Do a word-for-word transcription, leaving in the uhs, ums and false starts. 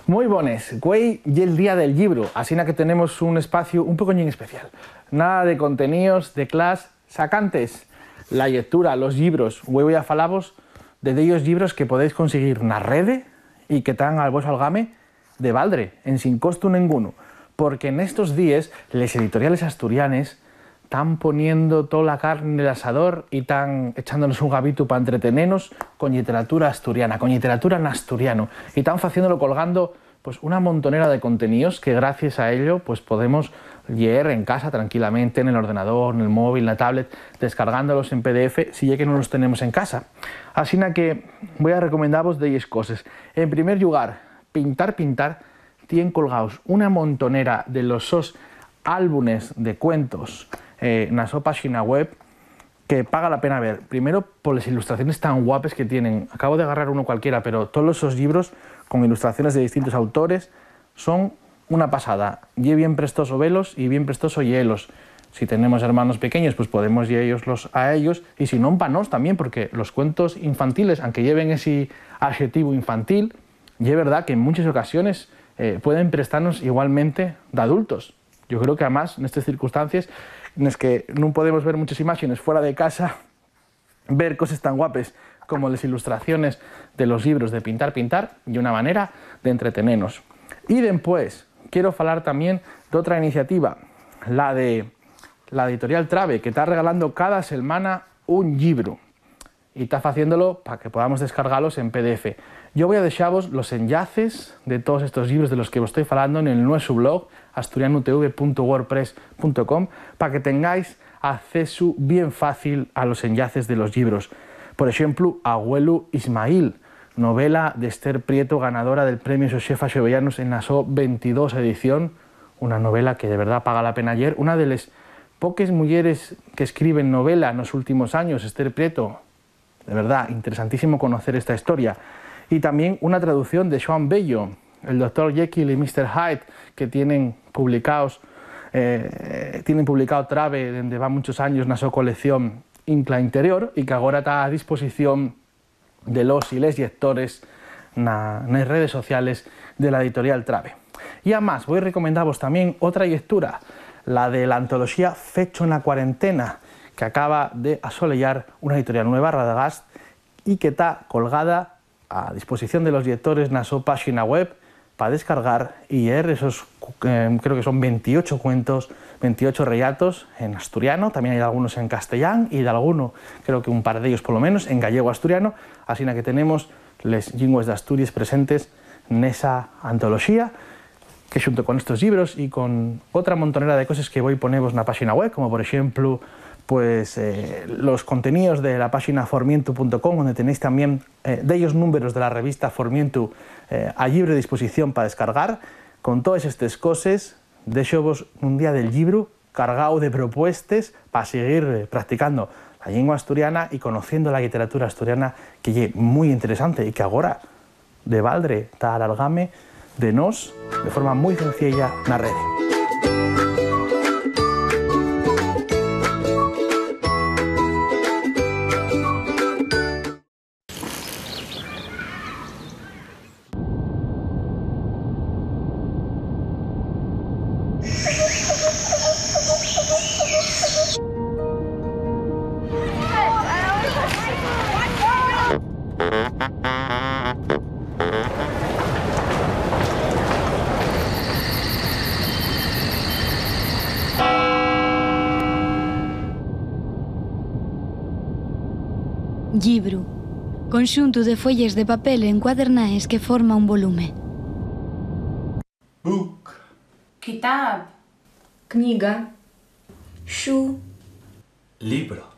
Mui bones, güei ye'l día del llibru, asina que tenemos un espaciu un pocoñín especial. Nada de conteníos de clas sacantes. La llectura, los llibros. Güei voi a falavos de dellos llibros que podéis consiguir na rede y que tán al vuesu algame de baldre, ensin costu nengunu, porque nestos díes les editoriales asturianes tán poniendo tola carne nel asador y tán echándonos un gabitu pa entretenenos con lliteratura asturiana, con lliteratura n'asturianu, y tán faciéndolo colgando, pues, una montonera de conteníos que, gracies a ello, pues, podemos lleer en casa tranquilamente, nel ordenador, nel móvil, na tablet, descargándolos en P D F, si ye que nun los tenemos en casa. Asina que voi a recomendavos delles coses. En primer llugar, Pintar Pintar tien colgaos una montonera de los sos álbumes de cuentos, eh, na so páxina web, que paga la pena ver. Primero, poles ilustraciones tan guapes que tienen. Acabo de agarrar uno cualquiera, pero tolos sos llibros con ilustraciones de distintos autores son una pasada. Ye bien prestoso velos y bien prestoso lleelos. Si tenemos hermanos pequeños, pues podemos lleeyoslos a ellos, y si non, pa nós tamién, porque los cuentos infantiles, anque lleven esi axetivu infantil, ye verdá que en munches ocasiones, eh, pueden prestanos igualmente d'adultos. Yo creo que, amás, nestes circunstancies nes que nun podemos ver munches imáxenes fuera de casa, ver coses tan guapes como les ilustraciones de los llibros de Pintar Pintar ye una manera d'entretenenos. Y dempués, quiero falar tamién d'otra iniciativa, la de la editorial Trabe, que ta regalando cada selmana un llibru. Y ta faciéndolo pa que podamos descargalos en P D F. Yo voi a dexavos los enllaces de todos estos llibros de los que vos toi falando nel nuesu blog, asturianutv punto wordpress punto com, pa que tengáis accesu bien fácil a los enllaces de los llibros. Por exemplu, Abuelu Ismail, novela d'Ester Prieto, ganadora del Premiu Xosefa Xovellanos en la so ventidós edición, una novela que de verdá paga la pena lleer, una de les poques muyeres que escriben novela nos últimos años, Ester Prieto, de verdá, interesantísimo conocer esta historia. Y tamién una traducción de Xoan Bello, el Doctor Jekyll y Mister Hyde, que tienen publicaos, eh, tienen publicao Trabe dende va munchos años na so colección Incla Interior, y que agora ta a disposición de los y les llectores na, nes redes sociales de la editorial Trabe. Y amás, voi recomendavos tamién otra llectura, la de la antoloxía Fecho na Cuarentena, que acaba de asoleyar una editorial nueva, Radagast, y que ta colgada a disposición de los llectores na so páxina web pa descargar y lleer esos, cu-, eh, creo que son ventiocho cuentos, ventiocho rellatos en asturiano, tamién hai dalgunos en castellán y dalguno, creo que un par d'ellos polo menos, en gallego-asturiano, asina que tenemos les llingües d'Asturies presentes nesa antoloxía, que xunto con estos llibros y con otra montonera de coses que voi ponevos na páxina web, como por exemplu, pues, eh, los conteníos de la páxina formientu punto com, onde tenéis tamién, eh, dellos númberos de la revista Formientu, eh, a llibre disposición pa descargar. Con toes estes coses, déxovos nun día del llibru cargáu de propuestes pa siguir, eh, practicando la llingua asturiana y conociendo la lliteratura asturiana, que ye mui interesante y que agora, de baldre, ta al algame de nós, de forma mui cenciella, na rede. Llibru. Conxuntu de fueyes de papel encuadernaes que forma un volume. Book. Kitab. Книга. Shu. Libro.